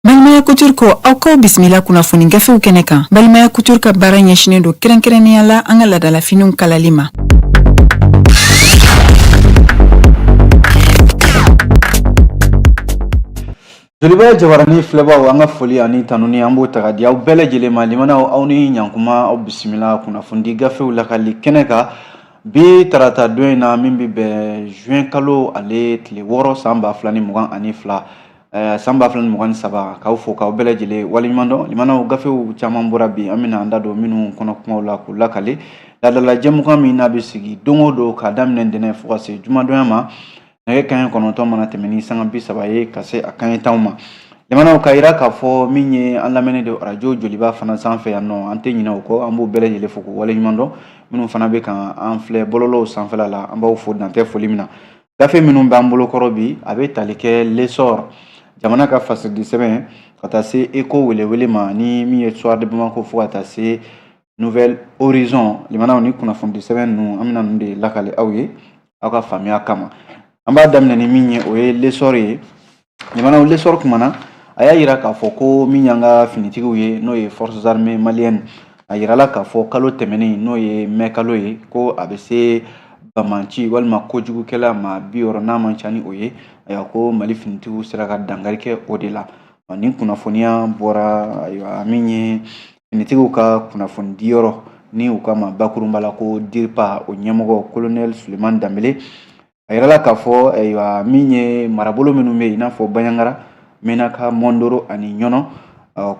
Balimaya Couture ko aw k'aw bisimila kunnafoni gafew kɛnɛ kan. Balimaya Couture ka baara ɲɛsinnen don kɛrɛnkɛrɛnnenya la an ka laadalafiniw kalali ma. Joliba jabarani filɛbaw, an ka foli ani tanuni an b'o ta ka di aw bɛɛ lajɛlen ma. Limanaw, aw ni ɲankuma, aw bisimila kunnafonidi gafew lakali kɛnɛ kan bi tarata don in na, min bɛ bɛn juin kalo ale tile 6, san 2022, san 2023. K'aw fo, k'aw bɛɛ lajɛlen waleɲuman dɔn. Limanaw, gafew caman bɔra bi, an bɛna an da don minnu kɔnɔ kumaw la k'u lakale. Laadala jɛmukan min n'a bɛ sigi don o don k'a daminɛ ntɛnɛn fo ka se jumadonya ma, nɛgɛ kanɲɛ 9 mana tɛmɛ ni sanga 30 ye ka se a kanɲɛ 10 ma. Limanaw, k'a yira k'a fɔ min ye an lamɛnni de arajo Joliba fana sanfɛ yan nɔ, an tɛ ɲinɛ o kɔ, an b'u bɛɛ lajɛlen fo k'u waleɲuman dɔn. Minnu fana bɛ ka an filɛ bɔlɔlɔw sanfɛla la, an b'aw fo dan tɛ foli min na. Gafe minnu b'an bolo kɔrɔ bi, a bɛ tali kɛ L'Essor, jamana ka fasidi sɛbɛn, ka taa se Eco welewele ma, ni min ye Soir de Bamako, fo ka taa se Nouvel Horizon. Limanaw, ni kunnafonidi sɛbɛn ninnu, an bɛna ninnu de lakale aw ye aw ka faamuya kama. An b'a daminɛ ni min ye, o ye L'Essor ye. Limanaw, L'Essor kumana, a y'a yira k'a fɔ ko min y'an ka finitigiw ye, n'o ye Forces armées maliennes, a yirala k'a fɔ kalo tɛmɛnen, n'o ye mɛ kalo ye, ko a bɛ se banbaanci walima kojugukɛla maa 60, n'a man ca ni o ye. Ayiwa, ko Mali finitigiw sera ka dankari kɛ o de la. Nin kunnafoniya bɔra, ayiwa, min ye finitigiw ka kunnafonidiyɔrɔ ni u ka ma bakurunba la ko DIRPA, o ɲɛmɔgɔ colonel Suleman Danbele. A yirala k'a fɔ, ayiwa, min ye marabolo minnu bɛ yen, i n'a fɔ Banjagara, Menaka, Mondoro ani Ɲɔnɔ,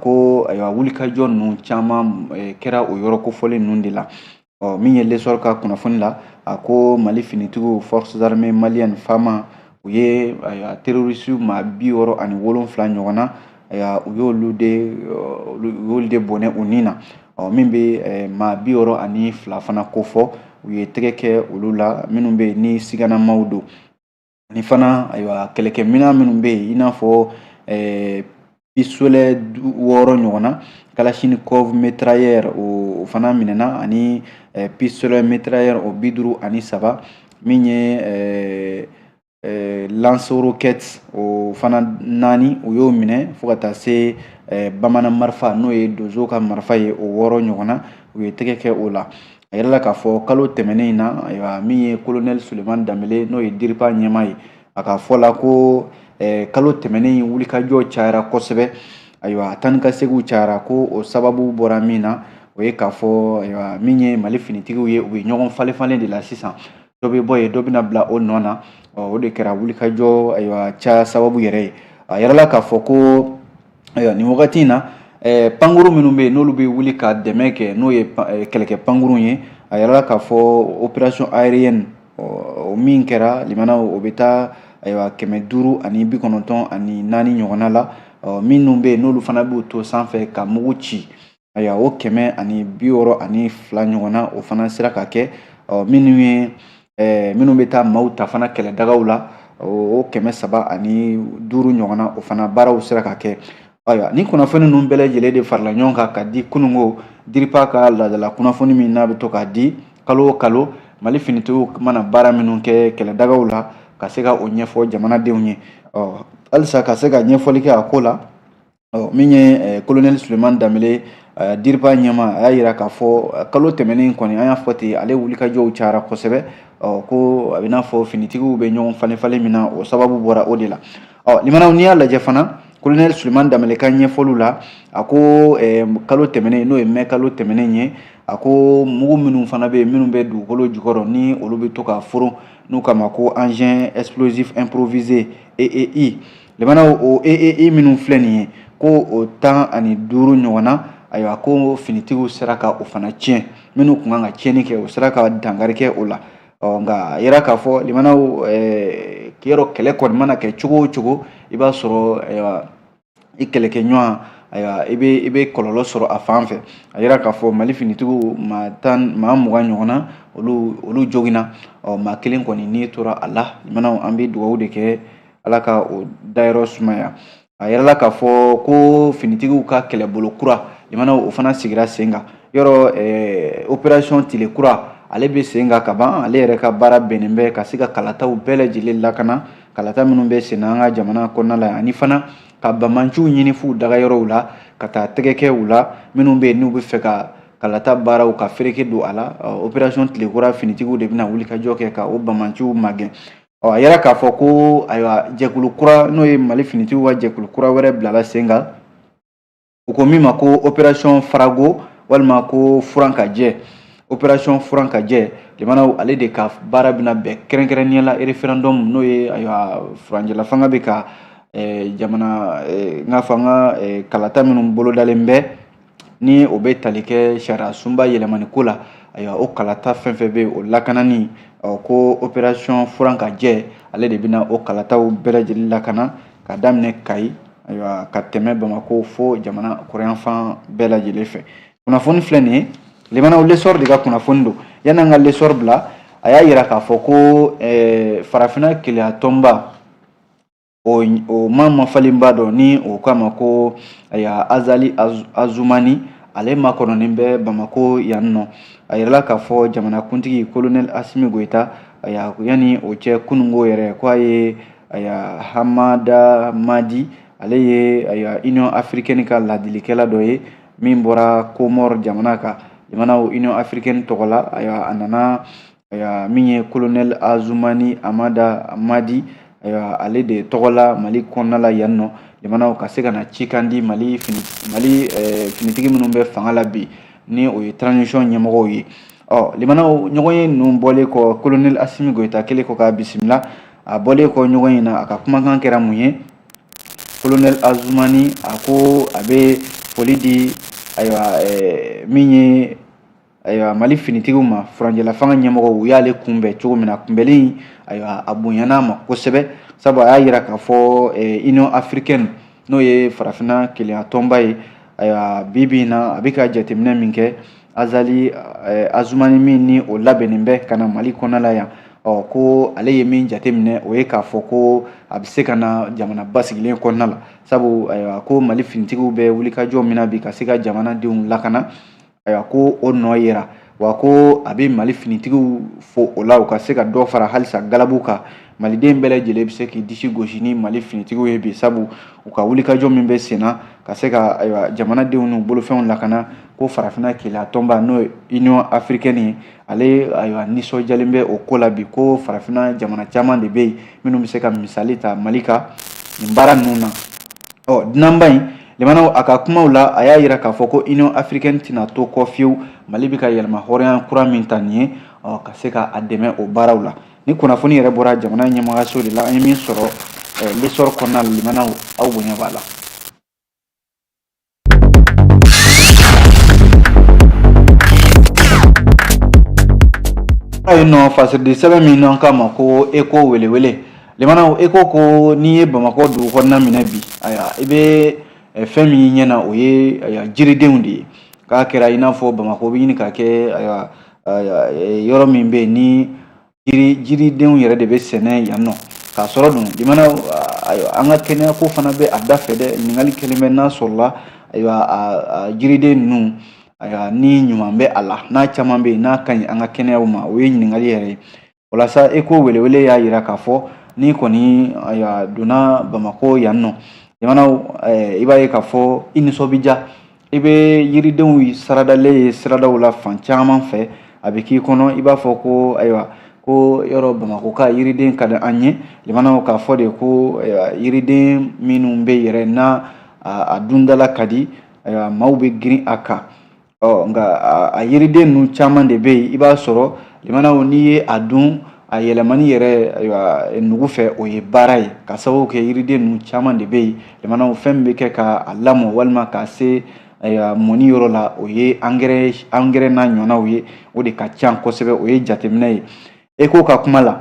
ko ayiwa, wulikajɔ ninnu caman kɛra o yɔrɔ kofɔlen ninnu de la. Ɔ, min ye L'Essor ka kunnafoni la, a ko Mali finitigiw, Forces armées maliennes, FAMA, u ye, ayiwa, terroriste maa 67 ɲɔgɔn na, ayiwa, u y'olu de bɔnɛ u ni na. Ɔ, min bɛ maa 62 fana kofɔ, u ye tɛgɛ kɛ olu la, minnu bɛ yen ni siganamaw don. Ani fana, ayiwa, kɛlɛkɛminɛn minnu bɛ yen, i n'a fɔ pistolet 6 ɲɔgɔn na, kalachnikov mitrailleur, o fana minɛna, ani pistolet mitrailleur o 53, min ye lance-roquette o fana naani, u y'o minɛ, fo ka taa se bamanan marifa, n'o ye donso ka marifa ye, o 6 ɲɔgɔn na, u ye tɛgɛ kɛ o la. A yirala k'a fɔ kalo tɛmɛnen in na, ayiwa, min ye colonel Suleman Danbele, n'o ye DIRPA ɲɛmaa ye, a ka fɔ la ko kalo tɛmɛnen in wulikajɔ cayara kosɛbɛ. Ayiwa, taa ni ka seginw cayara, ko o sababu bɔra min na, o ye k'a fɔ, ayiwa, min ye Mali finitigiw ye, u bɛ ɲɔgɔn falen falen de la sisan, dɔ bɛ bɔ yen, dɔ bɛna bila o nɔ na. O de kɛra wulikajɔ, ayiwa, caya sababu yɛrɛ ye. A yirala k'a fɔ ko, ayiwa, nin wagati in na, pankuru minnu bɛ yen, n'olu bɛ wuli ka dɛmɛ kɛ, n'o ye kɛlɛkɛ pankuru ye, a yirala k'a fɔ opération aérienne o min kɛra, limanaw, o bɛ taa, ayiwa, 594 ɲɔgɔnna la. Minnu bɛ yen, n'olu fana b'u to sanfɛ ka mugu ci, ayiwa, o 162 ɲɔgɔnna, o fana sera ka kɛ. Minnu ye minnu bɛ taa maaw ta fana kɛlɛdagaw la, o 305 ɲɔgɔnna, o fana baaraw sera ka kɛ. Ayiwa, ni kunnafoni ninnu bɛɛ lajɛlen de farala ɲɔgɔn kan ka di kununko DIRPA ka laadala kunnafoni min n'a bɛ to k'a di kalo o kalo, Mali finitigiw mana baara minnu kɛ kɛlɛdagaw la, ka se ka o ɲɛfɔ jamanadenw ye. Ɔ, halisa ka se ka ɲɛfɔli kɛ a ko la, ɔ, min ye colonel Suleman Danbele, DIRPA ɲɛmaa, a y'a yira k'a fɔ kalo tɛmɛnen kɔni, an y'a fɔ ten, ale wulikajɔw cayara kosɛbɛ. Ɔ, ko a bɛ n'a fɔ finitigiw bɛ ɲɔgɔn falen falen min na, o sababu bɔra o de la. Ɔ, limanaw, n'i y'a lajɛ fana, colonel Suleman Danbele ka ɲɛfɔliw la, a ko kalo tɛmɛnen, n'o ye mɛ kalo tɛmɛnen ye, a ko mugu minnu fana bɛ yen, minnu bɛ dugukolo jukɔrɔ, ni olu bɛ to ka foron, n'u kama ko engin explosif improvisé, EEI, limanaw, o EEI minnu filɛ nin ye, ko o 15 ɲɔgɔn na, ayiwa, ko finitigiw sera ka o fana tiɲɛ. Minnu tun kan ka tiɲɛni kɛ, o sera ka dankari kɛ o la. Ɔ, nka a yira k'a fɔ, limanaw, yɔrɔ kɛlɛ kɔni mana kɛ cogo o cogo, i b'a sɔrɔ, ayiwa, i kɛlɛkɛɲɔgɔn, ayiwa, i bɛ kɔlɔlɔ sɔrɔ a fan fɛ. A yira k'a fɔ Mali finitigiw maa 10, maa 20 ɲɔgɔn na, olu joginna. Ɔ, maa kelen kɔni n'i tora a la. Limanaw, an bɛ dugawu de kɛ, Ala ka o dayɔrɔ sumaya. A yirala k'a fɔ ko finitigiw ka kɛlɛbolo kura, limanaw, o fana sigira sen kan. Yɔrɔ opération tile kura, ale bɛ sen kan ka ban. Ale yɛrɛ ka baara bɛnnen bɛ ka se ka kalataw bɛɛ lajɛlen lakana, kalata minnu bɛ sen na an ka jamana kɔnɔna la, ani fana ka bamanciw ɲini f'u dagayɔrɔw la ka taa tɛgɛ kɛ u la minnu bɛ yen n'u bɛ fɛ ka kalata baaraw ka fereke don a la. Opération Tilekura finitigiw de bɛna wulikajɔ kɛ ka o bamanciw magɛn. A yɛrɛ k'a fɔ ko ayiwa, jɛkulu kura, n'o ye Mali finitigiw ka jɛkulu kura wɛrɛ bilala sen kan, u ko min ma ko opération Farago walima ko Furankajɛ. Opération Furankajɛ, limanaw, ale de ka baara bɛna bɛn kɛrɛnkɛrɛnnenya la référendum, n'o ye ayiwa furancɛla fanga bɛ ka jamana n k'a fɔ an ka kalata minnu bolodalen bɛ, ni o bɛ tali kɛ sariya sunba yɛlɛmani ko la. Ayiwa, o kalata fɛn fɛn bɛ yen, o lakanani, ko opération Furankajɛ, ale de bɛna o kalataw bɛɛ lajɛlen lakana ka daminɛ Kayi, ayiwa, ka tɛmɛ Bamakɔ fo jamana kɔrɔnyanfan bɛɛ lajɛlen fɛ. Kunnafoni filɛ nin ye, limanaw, L'Essor de ka kunnafoni don. Yanni an ka L'Essor bila, a y'a yira k'a fɔ ko farafinna kelenya tɔnba o maa mafalenba dɔ, ni o k'a ma ko ayiwa Azali Azumani, ale makɔnɔnen bɛ Bamakɔ yan nɔ. A yirala k'a fɔ jamanakuntigi Colonel Asimi Goyita, ayiwa, yanni o cɛ kununko yɛrɛ, ko a ye ayiwa Hamada Madi, ale ye ayiwa Union africaine ka ladilikɛla dɔ ye min bɔra Comore jamana kan, jamanaw Union africaine tɔgɔ la. Ayiwa, a nana ayiwa min ye Colonel Azumani Amada Madi, ayiwa, ale de tɔgɔ la Mali kɔnɔna la yan nɔ, jamanaw, ka se ka na cikan di Mali fini Mali finitigi minnu bɛ fanga la bi, ni o ye transition ɲɛmɔgɔw ye. Ɔ limanaw, ɲɔgɔn ye ninnu bɔlen kɔ, Colonel Asimi Goyita kɛlen kɔ k'a bisimila, a bɔlen kɔ ɲɔgɔn in na, a ka kumakan kɛra mun ye? Colonel Azumani, a ko a bɛ foli di ayiwa min ye ayiwa Mali finitigiw ma, furancɛla fanga ɲɛmɔgɔw, u y'ale kunbɛn cogo min na, kunbɛnli ayiwa a bonyana a ma kosɛbɛ, sabu a y'a yira k'a fɔ Union africaine, n'o ye farafinna kelenya tɔnba ye, ayiwa, bi bi in na a bɛ ka jateminɛ min kɛ, Azali Azumani min ni o labɛnnen bɛ ka na Mali kɔnɔna la yan, ɔ ko ale ye min jateminɛ, o ye k'a fɔ ko a bɛ se ka na jamana basigilen kɔnɔna la, sabu ayiwa ko Mali finitigiw bɛ wulikajɔ min na bi ka se ka jamanadenw lakana, ayiwa, ko o nɔ yera, wa ko a bɛ Mali finitigiw fo o la, u ka se ka dɔ fara halisa galabu kan. Maliden bɛɛ lajɛlen bɛ se k'i disi gosi ni Mali finitigiw ye bi, sabu u ka wulikajɔ min bɛ sen na ka se ka ayiwa jamanadenw n'u bolofɛnw lakana, ko farafinna kelenya tɔnba, n'o ye Union africaine ye, ale ayiwa nisɔndiyalen bɛ o ko la bi, ko farafinna jamana caman de bɛ yen minnu bɛ se ka misali ta Mali ka nin baara ninnu na. Ɔ dunanba in, limanaw, a ka kumaw la, a y'a yira k'a fɔ ko Union africaine tɛna to kɔ fiyewu Mali bɛ ka yɛlɛma hɔrɔnya kura min ta nin ye, ɔ ka se ka a dɛmɛ o baaraw la. Ni kunnafoni yɛrɛ bɔra jamana ɲɛmɔgɔyaso de la, an ye min sɔrɔ L'Essor kɔnɔna la, limanaw, aw bonya b'a la. Yen nɔ, fasiridi sɛbɛn min n'an k'a ma ko Eko welewele, limanaw, Eko ko n'i ye Bamakɔ dugu kɔnɔna minɛ bi, ayiwa, i bɛ fɛn min ɲɛ na, o ye ayiwa jiridenw de ye. K'a kɛra i n'a fɔ Bamakɔ bɛ ɲini ka kɛ ayiwa yɔrɔ min bɛ yen ni jiridenw yɛrɛ de bɛ sɛnɛ yan nɔ, k'a sɔrɔ dun, limanaw, ayiwa, an ka kɛnɛya ko fana bɛ a da fɛ dɛ. Ɲininkali kɛlen bɛ n'a sɔrɔla ayiwa a jiriden ninnu, ayiwa, ni ɲuman bɛ a la, n'a caman bɛ yen, n'a ka ɲi an ka kɛnɛyaw ma, o ye ɲininkali yɛrɛ ye. Walasa Eko welewele y'a yira k'a fɔ n'i kɔni ayiwa donna Bamakɔ yan nɔ, jamanaw, i b'a ye k'a fɔ i nisɔn bɛ diya, i bɛ yiridenw saradalen ye siradaw la fan caman fɛ. A bɛ k'i kɔnɔ i b'a fɔ ko ayiwa ko yɔrɔ Bamakɔ ka yiriden ka di an ye. Limanaw, k'a fɔ de ko ayiwa yiriden minnu bɛ yɛrɛ n'a a dundala ka di, ayiwa, maaw bɛ girin a kan. Ɔ nka a yiriden ninnu caman de bɛ yen, i b'a sɔrɔ, limanaw, n'i ye a dun, a yɛlɛmani yɛrɛ ayiwa nugu fɛ, o ye baara ye, ka sababu kɛ yiriden ninnu caman de bɛ yen, limanaw, fɛn min bɛ kɛ k'a lamɔ walima k'a se ayiwa mɔni yɔrɔ la, o ye angɛrɛ n'a ɲɔgɔnnaw ye, o de ka ca kosɛbɛ. O ye jateminɛ ye Eko ka kuma la.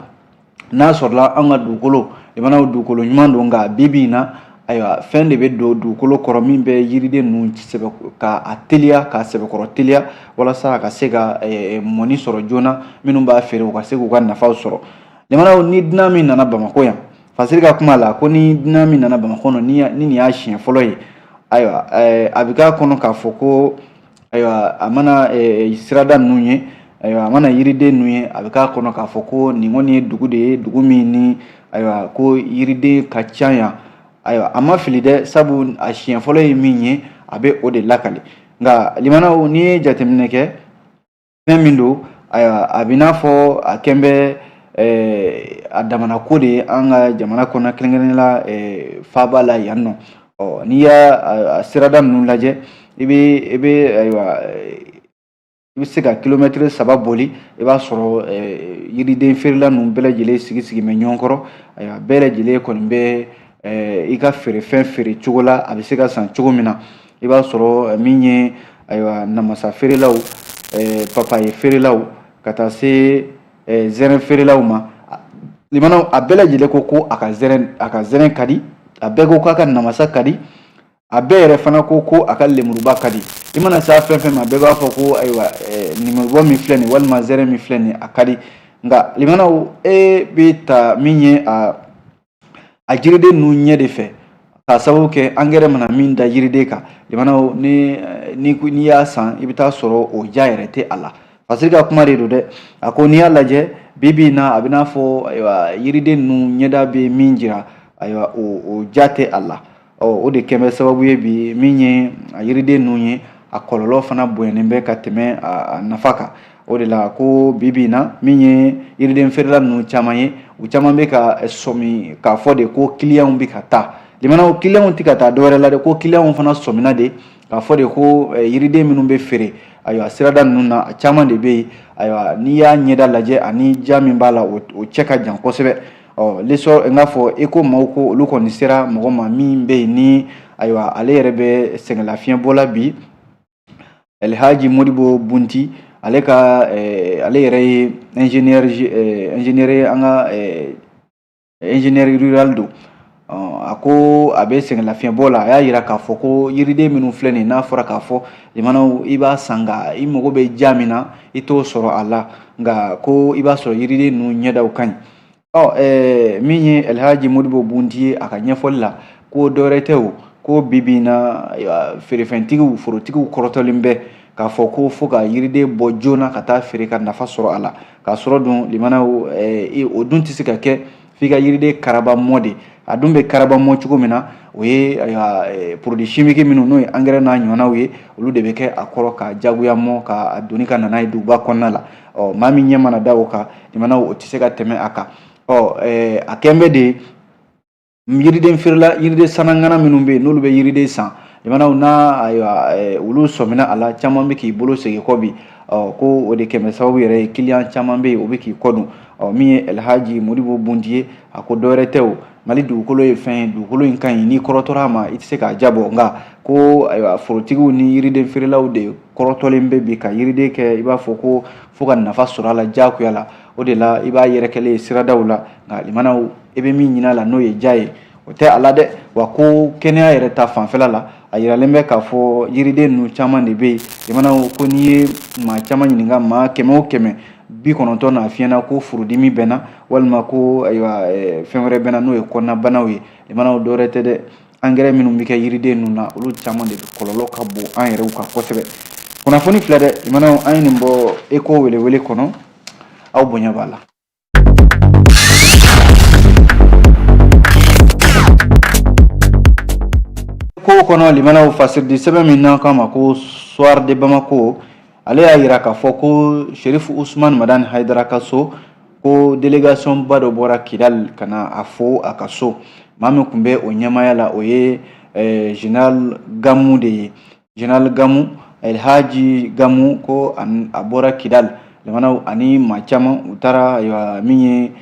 N'a sɔrɔla an ka dugukolo, limanaw, dugukolo ɲuman don, nka bi bi in na, ayiwa, fɛn de bɛ don dugukolo kɔrɔ min bɛ yiriden ninnu sɛbɛ ka a teliya, k'a sɛbɛkɔrɔ teliya, walasa a ka se ka mɔni sɔrɔ joona, minnu b'a feere u ka se k'u ka nafaw sɔrɔ. Limanaw, ni dunan min nana Bamakɔ yan, Fasiri ka kuma la, ko ni dunan min nana Bamakɔ nɔ, ni nin y'a siɲɛ fɔlɔ ye, ayiwa, a bɛ k'a kɔnɔ k'a fɔ ko ayiwa a mana sirada ninnu ye, ayiwa, a mana yiriden ninnu ye, a bɛ k'a kɔnɔ k'a fɔ ko nin kɔni ye dugu de ye, dugu min ni ayiwa ko yiriden ka ca yan. Ayiwa, a ma fili dɛ, sabu a siɲɛ fɔlɔ ye min ye, a bɛ o de lakale. Nka limanaw, n'i ye jateminɛ kɛ, fɛn min don, ayiwa, a bɛ n'a fɔ a kɛn bɛ a damana ko de ye an ka jamana kɔnɔ, kɛrɛnkɛrɛnnenya la faaba la yan nɔ. Ɔ, n'i y'a sirada ninnu lajɛ, i bɛ ayiwa, i bɛ se ka kilomɛtiri 3 boli, i b'a sɔrɔ yiriden feerela ninnu bɛɛ lajɛlen sigi sigi bɛ ɲɔgɔn kɔrɔ. Ayiwa, bɛɛ lajɛlen kɔni bɛ i ka feerefɛn feere cogo la, a bɛ se ka san cogo min na. I b'a sɔrɔ min ye, ayiwa, namasa feerelaw, papaye feerelaw, ka taa se zɛrɛn feerelaw ma. Limanaw, a bɛɛ lajɛlen ko ko a ka zɛrɛn ka di, a bɛɛ ko k'a ka namasa ka di, a bɛɛ yɛrɛ fana ko ko a ka lemuruba ka di. I mana se a fɛn fɛn ma, bɛɛ b'a fɔ ko ayiwa, lemuruba min filɛ nin, walima zɛrɛn min filɛ nin, a ka di. Nka limanaw, e bɛ ta min ye a jiriden ninnu ɲɛ de fɛ, k'a sababu kɛ angɛrɛ mana min da yiriden kan. Limanaw, ni n'i y'a san, i bɛ taa sɔrɔ o ja yɛrɛ tɛ a la. Fasiri ka kuma de don dɛ. A ko n'i y'a lajɛ bi bi in na, a bɛ n'a fɔ ayiwa, yiriden ninnu ɲɛda bɛ min jira, ayiwa, o ja tɛ a la. Ɔ, o de kɛn bɛ sababu ye bi, min ye a yiriden ninnu ye, a kɔlɔlɔ fana bonyanen bɛ ka tɛmɛ a nafa kan. O de la ko bi bi in na, min ye yiriden feerela ninnu caman ye, u caman bɛ ka sɔmi k'a fɔ de ko kiliyanw bɛ ka taa. Limanaw, kiliyanw tɛ ka taa dɔwɛrɛ la dɛ, ko kiliyanw fana sɔmina de k'a fɔ de ko yiriden minnu bɛ feere, ayiwa, sirada ninnu na, a caman de bɛ yen. Ayiwa, n'i y'a ɲɛda lajɛ ani ja min b'a la, o cɛ ka jan kosɛbɛ. Ɔ, l'essor, n k'a fɔ i ko maaw ko olu kɔni sera mɔgɔ ma min bɛ yen ni, ayiwa, ale yɛrɛ bɛ sɛgɛnlafiɲɛbɔ la bi, Elhaji Modibo Bunti. Ale ka ale yɛrɛ ye ingénieur ye, an ka ingénieur rural don. A ko a bɛ sɛgɛnlafiɲɛbɔ la. A y'a yira k'a fɔ ko yiriden minnu filɛ nin ye, n'a fɔra k'a fɔ limanaw, i b'a san nka i mago bɛ ja min na, i t'o sɔrɔ a la, nka ko i b'a sɔrɔ yiriden ninnu ɲɛdaw ka ɲi. Ɔ, min ye Elhaji Modibo Bunti ye, a ka ɲɛfɔli la, ko dɔwɛrɛ tɛ o, ko bi bi in na, feerefɛntigiw, forotigiw kɔrɔtɔlen bɛ k'a fɔ ko fo ka yiriden bɔ joona ka taa feere ka nafa sɔrɔ a la, k'a sɔrɔ dun limanaw, o dun tɛ se ka kɛ f'i ka yiriden karaba mɔ de. A dun bɛ karaba mɔ cogo min na, o ye, ayiwa, produit chimique minnu, n'o ye angɛrɛ n'a ɲɔgɔnnaw ye, olu de bɛ kɛ a kɔrɔ ka jagoya mɔ ka doni ka na n'a ye duguba kɔnɔna la. Ɔ, maa min ɲɛ mana da o kan, limanaw, o tɛ se ka tɛmɛ a kan. Ɔ, a kɛn bɛ de yiriden feerela, yiriden sanangana minnu bɛ yen, n'olu bɛ yiriden san, limanaw, n'a ayiwa, olu sɔmina a la, caman bɛ k'i bolo segin kɔ bi. Ɔ, ko o de kɛmɛ sababu yɛrɛ ye, kiliyan caman bɛ yen, o bɛ k'i kɔ don. Ɔ, min ye Elhaji Modibo Bunti ye, a ko dɔwɛrɛ tɛ o, Mali dugukolo ye fɛn ye, dugukolo in ka ɲi, n'i kɔrɔtɔra a ma, i tɛ se k'a jabɔ. Nka ko ayiwa, forotigiw ni yiriden feerelaw de kɔrɔtɔlen bɛ bi ka yiriden kɛ i b'a fɔ ko fo ka nafa sɔrɔ a la diyagoya la. O de la i b'a yɛrɛkɛlen ye siradaw la, nka limanaw, i bɛ min ɲini a la, n'o ye ja ye, o tɛ a la dɛ. Wa ko kɛnɛya yɛrɛ ta fanfɛla la, a yiralen bɛ k'a fɔ yiriden ninnu caman de bɛ yen. Limanaw, ko n'i ye maa caman ɲininka, maa 100 o 100, 90 n'a fiyɛna ko furudimi bɛ na, walima ko ayiwa, fɛn wɛrɛ bɛ na, n'o ye kɔnɔnabanaw ye. Limanaw, dɔwɛrɛ tɛ dɛ, angɛrɛ minnu bɛ kɛ yiriden ninnu na, olu caman de bɛ kɔlɔlɔ ka bon an yɛrɛw kan kosɛbɛ. Kunnafoni filɛ dɛ, limanaw, an ye nin bɔ Eko welewele kɔnɔ, aw bonya b'a la. Ko kɔnɔ, limanaw, fasiridi sɛbɛn min n'an k'a ma ko Soir de Bamako, ale y'a yira k'a fɔ ko Sherifu Usman Madani Hayidara ka so, ko délégation ba dɔ bɔra Kidal ka na a fo a ka so. Maa min tun bɛ o ɲɛmaaya la, o ye général Gamu de ye, général Gamu, Elhaji Gamu. Ko a bɔra Kidal, limanaw, ani maa caman, u taara, ayiwa, min ye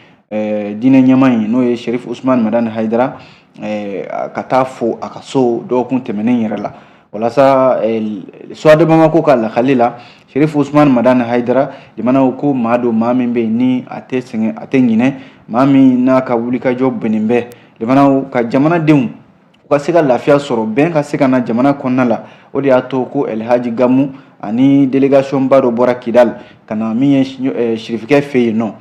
diinɛ ɲɛmaa ye, n'o ye Sherifu Usman Madani Hayidara, ka taa fo a ka so dɔgɔkun tɛmɛnen yɛrɛ la. Walasa Soir de Bamako ka lakali la, Sherifu Usman Madani Hayidara, limanaw, ko maa don, maa min bɛ yen ni a tɛ sɛgɛn, a tɛ ɲinɛ, maa min n'a ka wulikajɔ bɛnnen bɛ, limanaw, ka jamanadenw u ka se ka lafiya sɔrɔ, bɛn ka se ka na jamana kɔnɔna la. O de y'a to ko Elhaji Gamu ani délégation ba dɔ bɔra Kidal ka na min ye sirifikɛ fɛ yen nɔ,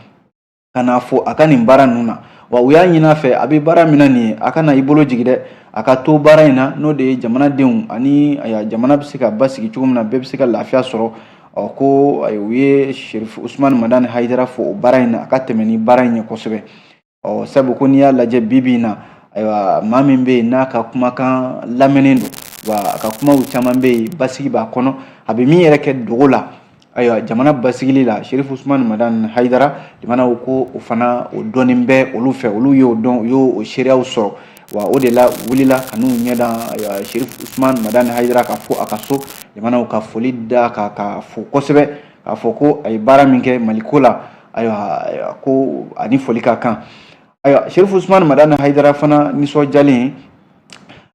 ka n'a fo a ka nin baara ninnu na. Wa u y'a ɲini a fɛ, a bɛ baara min na nin ye, a kana i bolo jigin dɛ, a ka to baara in na, n'o de ye jamanadenw ani jamana bɛ se ka basigi cogo min na, bɛɛ bɛ se ka lafiya sɔrɔ. Ɔ, ko u ye Sherifu Usman Madani Hayidara fo o baara in na, a ka tɛmɛ ni baara in ye kosɛbɛ. Ɔ, sabu ko n'i y'a lajɛ bi bi in na, Ayiwa, maa min bɛ yen n'a ka kumakan lamɛnnen don, wa a ka kumaw caman bɛ yen, basigi b'a kɔnɔ, a bɛ min yɛrɛ kɛ dogo la, ayiwa, jamana basigili la, Sherifu Usumani Madani Hayidara, limanaw, ko o fana o dɔnnen bɛ olu fɛ, olu y'o dɔn, u y'o seereyaw sɔrɔ. Wa o de la u wulila ka n'u ɲɛda, ayiwa, Sherifu Usumani Madani Hayidara ka fo a ka so, limanaw, ka foli da ka fo kosɛbɛ, k'a fɔ ko a ye baara min kɛ Maliko la, ayiwa, ko ani foli ka kan. Ayiwa, Sherifu Usumani Madani Hayidara fana nisɔndiyalen,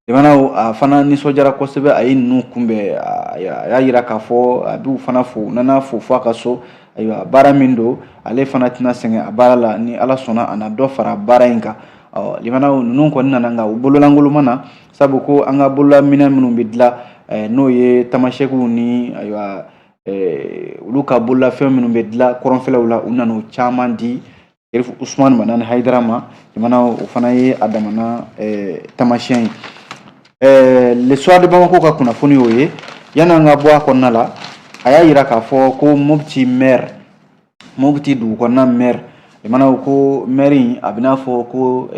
limanaw, a fana nisɔndiyara kosɛbɛ. A ye ninnu kunbɛn, a y'a yira k'a fɔ a b'u fana fo, u nana fo fo a ka so. Ayiwa, baara min don, ale fana tɛna sɛgɛn a baara la, ni Ala sɔnna a na dɔ fara baara in kan. Ɔ limanaw, ninnu kɔni nana, nka u bololankolon ma na, sabu ko an ka bololaminɛn minnu bɛ dilan, n'o ye tamasɛkiw ni, ayiwa, olu ka bololafɛn minnu bɛ dilan kɔrɔnfɛlaw la, u nana o caman di Sherifu Usumani Madani Hayidara ma. Limanaw, o fana ye a damana taamasiyɛn ye. Le Soir de Bamako ka kunnafoni y'o ye. Yanni an ka bɔ a kɔnɔna la, a y'a yira k'a fɔ ko Mopti maire, Mopti dugu kɔnɔna maire, limanaw, ko maire in, a bɛna fɔ ko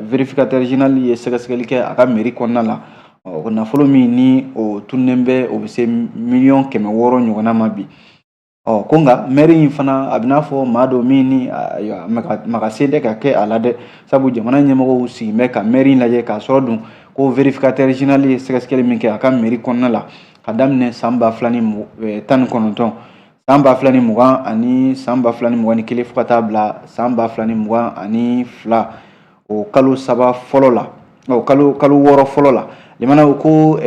vérificateur général ye sɛgɛsɛgɛli kɛ a ka mairie kɔnɔna la. O nafolo min ni o tununnen bɛ, o bɛ se 600 miliyɔn ɲɔgɔnna ma bi. Ɔ ko nka maire in fana, a bɛna fɔ maa dɔ min ni maga sen tɛ ka kɛ a la dɛ, sabu jamana ɲɛmɔgɔw sigin bɛ ka maire in lajɛ, k'a sɔrɔ dun ko vérificateur général ye sɛgɛsɛgɛli min kɛ a ka mairie kɔnɔna la ka daminɛ san 2019, san 2020 ani san 2021, fo ka taa bila san 2022, o kalo 3 fɔlɔ la, o kalo 6 fɔlɔ la, limanaw, ko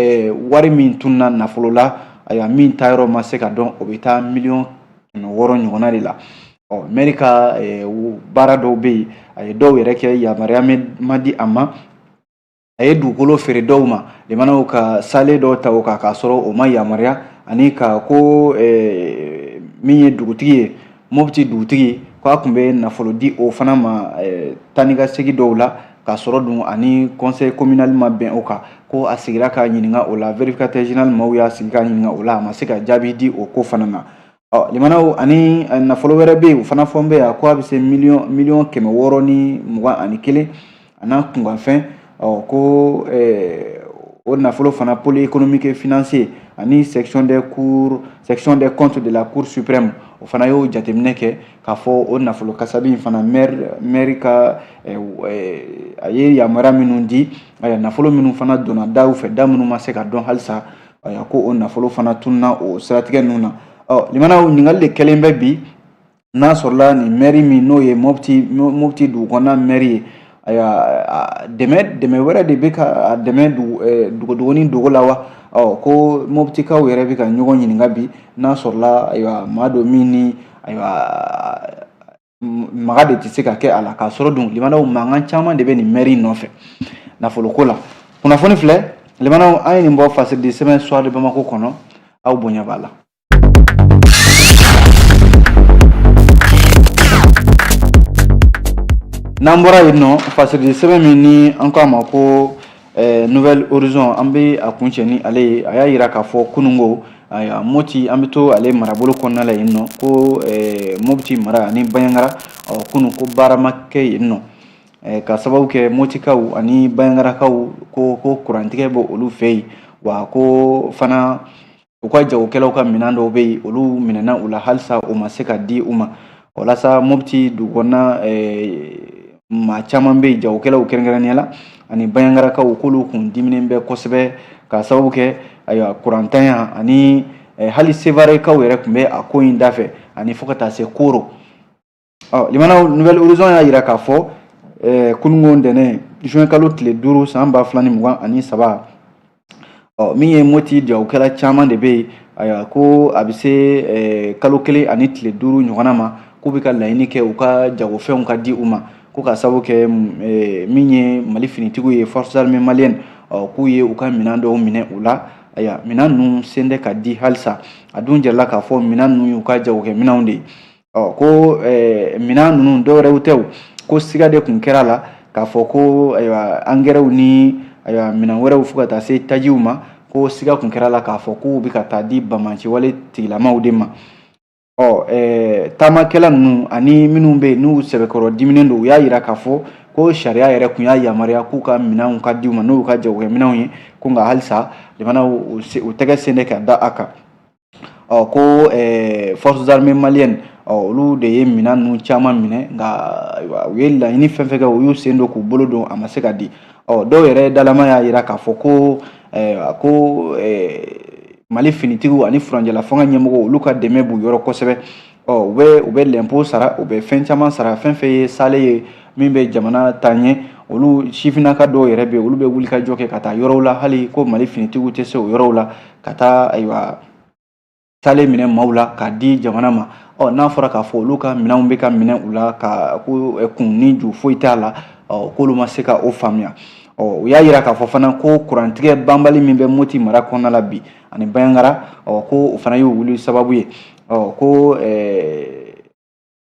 wari min tununa nafolo la, ayiwa, min taa yɔrɔ ma se ka dɔn, o bɛ taa 600 miliyɔn ɲɔgɔnna de la. Ɔ maire ka baara dɔw bɛ yen, a ye dɔw yɛrɛ kɛ, yamaruya ma di a ma. A ye dugukolo feere dɔw ma, limanaw, ka sale dɔw ta o kan k'a sɔrɔ o ma yamaruya, ani ka ko min ye dugutigi ye, Mopti dugutigi, k'a tun bɛ nafolo di o fana ma taa ni ka segin dɔw la, k'a sɔrɔ dun ani conseil communal ma bɛn o kan. Ko a sigira k'a ɲininka o la, vérificateur général maaw y'a sigi k'a ɲininka o la, a ma se ka jaabi di o ko fana na. Ɔ limanaw, ani nafolo wɛrɛ bɛ yen, o fana fɔ bɛ yan ko a bɛ se 621 miliyɔn a n'a kunkanfɛn. Ɔ ko o nafolo fana, pôle économique et financier ani section des comptes de la Cour suprême, o fana y'o jateminɛ kɛ k'a fɔ o nafolo kasabi in fana, maire ka, a ye yamaruya minnu di, ayiwa, nafolo minnu fana donna daw fɛ, da minnu ma se ka dɔn halisa, ayiwa, ko o nafolo fana tununa o siratigɛ ninnu na. Ɔ limanaw, ɲininkali de kɛlen bɛ bi, n'a sɔrɔla nin maire min n'o ye Mopti dugu kɔnɔna maire ye, ayiwa, dɛmɛ wɛrɛ de bɛ ka a dɛmɛ dogodogonin dogo la wa? Ɔ ko Moptikaw yɛrɛ bɛ ka ɲɔgɔn ɲininka bi, n'a sɔrɔla, ayiwa, maa dɔ min ni, ayiwa, maga de tɛ se ka kɛ a la, k'a sɔrɔ dun, limanaw, mankan caman de bɛ nin maire in nɔfɛ nafoloko la. Kunnafoni filɛ, limanaw, an ye nin bɔ fasiridi sɛbɛn Soir de Bamako kɔnɔ. Aw bonya b'a la. N'an bɔra yen nɔ, fasiridi sɛbɛn min ni an ko a ma ko Nouvel Horizon, an bɛ a kuncɛ ni ale ye. A y'a yira k'a fɔ kununko, ayiwa, Moti, an bɛ to ale marabolo kɔnɔna la yen nɔ, ko Mopti mara ani Banjagara, ɔ kunun ko baara ma kɛ yen nɔ, ka sababu kɛ Motikaw ani Banjagarakaw ko kurantigɛ bɛ olu fɛ yen, wa ko fana u ka jagokɛlaw ka minɛn dɔw bɛ yen, olu minɛna u la, halisa o ma se ka di u ma. Walasa Mopti dugu kɔnɔna maa caman bɛ yen, jagokɛlaw kɛrɛnkɛrɛnnenya la ani Banjagarakaw, k'olu kun diminen bɛ kosɛbɛ, ka sababu kɛ, ayiwa, kurantanya ani hali Sevarekaw yɛrɛ tun bɛ a ko in dafɛ, ani fo ka taa se Koro. Ɔ limanaw, Nouvel Horizon y'a yira k'a fɔ kununko ntɛnɛn, juin kalo tile 5, san 2023, ɔ min ye Moti jagokɛla caman de bɛ yen, ayiwa, ko a bɛ se kalo 1 ani tile 5 ɲɔgɔnna ma, k'u bɛ ka laɲini kɛ u ka jagofɛnw ka di u ma, ko ka sababu kɛ min ye Mali finitigiw ye, Forces armées maliennes, ɔ k'u ye u ka minɛn dɔw minɛ u la. Ayiwa, minɛn ninnu sen tɛ ka di halisa. A dun jirala k'a fɔ minɛn ninnu y'u ka jagokɛminɛnw de ye. Ɔ ko minɛn ninnu dɔwɛrɛw tɛ, ko siga de tun kɛra la k'a fɔ ko, ayiwa, angɛrɛw ni, ayiwa, minɛn wɛrɛw, fo ka taa se tajiw ma, ko siga tun kɛra la k'a fɔ k'u bɛ ka taa di banbaanciwale tigilamaw de ma. Ɔ taamakɛla ninnu ani minnu bɛ yen n'u sɛbɛkɔrɔ diminen don, u y'a yira k'a fɔ Ko sariya yɛrɛ tun y'a yamaruya k'u ka minɛnw ka di u ma, n'u ka jagokɛminɛnw ye, ko nka halisa limanaw u tɛgɛ sen de ka da a kan. Ɔ ko forces armées maliennes, ɔ olu de ye minɛn ninnu caman minɛ, nka u ye laɲini fɛn fɛn kɛ, u y'u sen don k'u bolo don, a ma se ka di. Ɔ dɔw yɛrɛ dalama y'a jira k'a fɔ ko Mali finitigiw ani furancɛla fanga ɲɛmɔgɔw, olu ka dɛmɛ b'u yɔrɔ kosɛbɛ. Ɔ u bɛ lɛnpo sara, u bɛ fɛn caman sara, fɛn fɛn ye sale ye min bɛ jamana taa ɲɛ. Olu sifinnaka dɔw yɛrɛ bɛ yen, olu bɛ wuli ka jɔ kɛ ka taa yɔrɔw la, hali ko Mali finitigiw tɛ se o yɔrɔw la, ka taa ayiwa sale minɛ maaw la k'a di jamana ma. Ɔ n'a fɔra k'a fɔ olu ka minɛnw bɛ ka minɛ u la, ka ko kun ni ju foyi t'a la, ɔ k'olu ma se ka o faamuya. Ɔ u y'a jira k'a fɔ fana ko kurantigɛ banbali min bɛ Moti mara kɔnɔna la bi ani Bandiagara, ɔ ko o fana y'o wuli sababu ye. Ɔ ko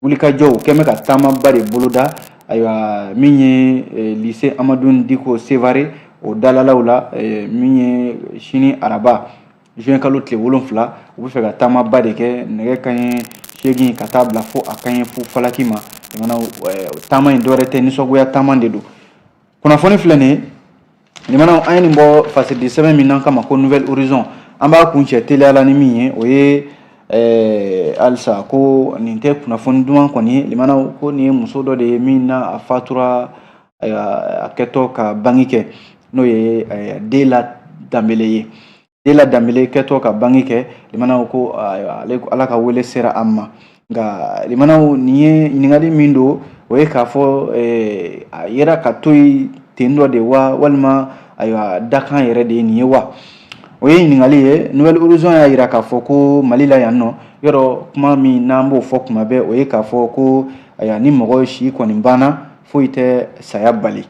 wulikajɔw kɛn bɛ ka taamaba de boloda, ayiwa min ye lycée Amadou Diko Sevare, o dalalaw la, min ye sini araba juin kalo tile 7, u bɛ fɛ ka taamaba de kɛ nɛgɛ kanɲɛ 8 ka taa bila fo a kanɲɛ fu falaki ma. Taama in dɔwɛrɛ tɛ, nisɔngoya taama de don. Kunnafoni filɛ nin ye limanaw, an ye nin bɔ fasiridi sɛbɛn min n'an kama ko Nouvel Horizon. An b'a kuncɛ teliya la ni min ye, o ye halisa ko nin tɛ kunnafoni duman kɔni ye limanaw, ko nin ye muso dɔ de ye min na a fatura a kɛtɔ ka bange kɛ, n'o ye Dela Danbele ye. Dela Danbele kɛtɔ ka bange kɛ limanaw, ko ale Ala ka wele sera a ma. Nka limanaw, nin ye ɲininkali min don, o ye k'a fɔ a yera ka to yen ten dɔ de wa, walima ayiwa dakan yɛrɛ de ye nin ye wa? O ye ɲininkali ye. Nouvel Horizon y'a jira k'a fɔ ko Mali la yan nɔ, yɔrɔ kuma min n'an b'o fɔ kuma bɛɛ, o ye k'a fɔ ko ayiwa ni mɔgɔ si kɔni banna, foyi tɛ saya bali.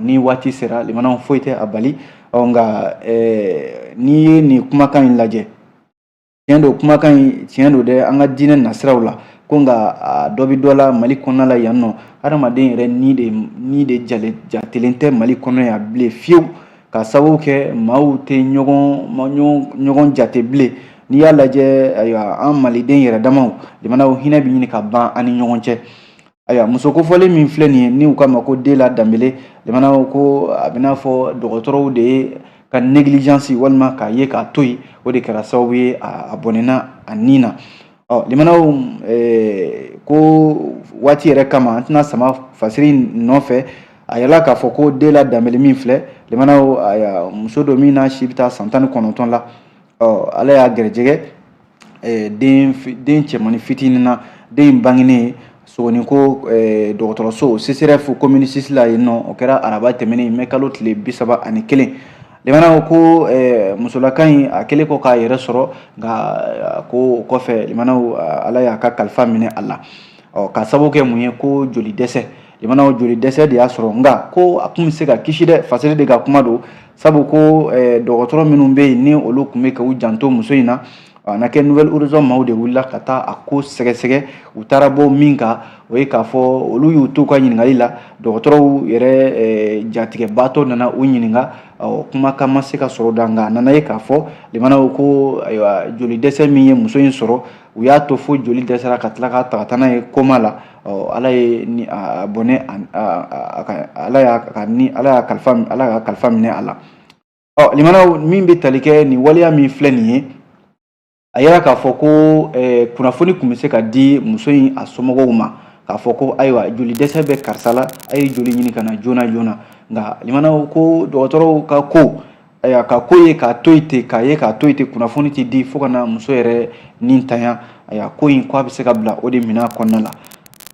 Ni waati sera limanaw, foyi tɛ a bali. Ɔ nka n'i ye nin kumakan in lajɛ, tiɲɛ don, kumakan in tiɲɛ don dɛ, an ka diinɛ nasiraw la, ko nka a dɔ bɛ dɔ la Mali kɔnɔna la yan nɔ. Hadamaden yɛrɛ ni de jale jatelen tɛ Mali kɔnɔ yan bilen fiyewu, ka sababu kɛ maaw tɛ ɲɔgɔn jate bilen. N'i y'a lajɛ, ayiwa an maliden yɛrɛ damaw limanaw, hinɛ bɛ ɲini ka ban an ni ɲɔgɔn cɛ. Ayiwa muso kofɔlen min filɛ nin ye, ni u k'a ma ko Dela Danbele, limanaw, ko a bɛ n'a fɔ dɔgɔtɔrɔw de ye ka négligence walima k'a ye k'a to yen, o de kɛra sababu ye a bɔnɛna a ni na. Ɔ limanaw, ko waati yɛrɛ kama an tɛna sama fasiri nɔfɛ. A yɛlɛla k'a fɔ ko Dela Danbele min filɛ limanaw, ayiwa muso dɔ min n'a si bɛ taa san 19 la, ɔ Ala y'a gɛrɛjɛgɛ den cɛmannin fitinin na. Den in bangenen Sogoniko dɔgɔtɔrɔso CSRéf commune 6 la yen nɔ, o kɛra araba tɛmɛnen mɛ kalo tile 31. Limanaw, ko musolaka in a kɛlen kɔ k'a yɛrɛ sɔrɔ, nka ko o kɔfɛ limanaw, Ala y'a ka kalifa minɛ a la. Ɔ ka sababu kɛ mun ye? Ko joli dɛsɛ limanaw, joli dɛsɛ de y'a sɔrɔ. Nka ko a kun bɛ se ka kisi dɛ, fasiri de ka kuma don, sabu ko dɔgɔtɔrɔ minnu bɛ yen, ni olu tun bɛ k'u janto muso in na, a na kɛ Nouvel Horizon maaw de wulila ka taa a ko sɛgɛsɛgɛ. U taara bɔ min kan, o ye k'a fɔ olu y'u to ka ɲininkali la, dɔgɔtɔrɔw yɛrɛ jatigɛbaatɔ nana u ɲininka, kumakan ma se ka sɔrɔ da. Nka a nana ye k'a fɔ limanaw, ko ayiwa joli dɛsɛ min ye muso in sɔrɔ, u y'a to fo joli dɛsɛra ka tila k'a ta ka taa n'a ye coma la. Ala ye ni a bɔnɛ Ala y'a ka ni Ala y'a kalifa, Ala y'a kalifa minɛ a la. Ɔ limanaw, min bɛ tali kɛ nin waleya min filɛ nin ye, a yira k'a fɔ ko kunnafoni tun bɛ se ka di muso in a somɔgɔw ma k'a fɔ ko ayiwa joli dɛsɛ bɛ karisa la, a ye joli ɲini ka na joona joona. Nka limanaw, ko dɔgɔtɔrɔw ka ko, ayiwa ka ko ye k'a to yen ten, k'a ye k'a to yen ten, kunnafoni tɛ di fo ka na muso yɛrɛ ni ntanya. Ayiwa ko in ko a bɛ se ka bila o de minɛn kɔnɔna la.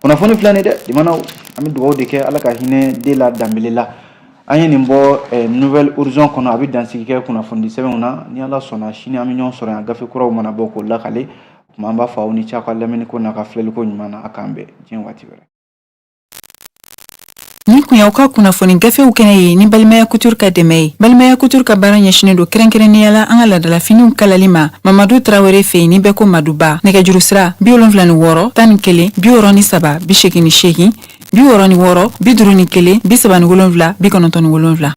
Kunnafoni filɛ nin dɛ limanaw, an bɛ dugawu de kɛ, Ala ka hinɛ Dela Danbele la. An ye nin bɔ Nouvel Horizon kɔnɔ, a bɛ dansigi kɛ kunnafoni sɛbɛnw na. Ni Ala sɔnna, sini an bɛ ɲɔgɔn sɔrɔ yan, gafe kuraw mana bɔ k'o lakale. O tuma an b'a fɔ aw ni ce aw ka lamɛnni ko n'a ka filɛliko ɲuman na. A k'an bɛn diɲɛ waati wɛrɛ. Nin kun y'aw ka kunnafoni gafew kɛnɛ ye ni Balimaya Couture ka dɛmɛ ye. Balimaya Couture ka baara ɲɛsinen don kɛrɛnkɛrɛnnenya la an ka ladalafiniw kalali ma Mamadu Tarawele fɛ yen, ni bɛɛ ko Maduba. Nɛgɛjuru sira 76 11 63 88, 66 51 37 97.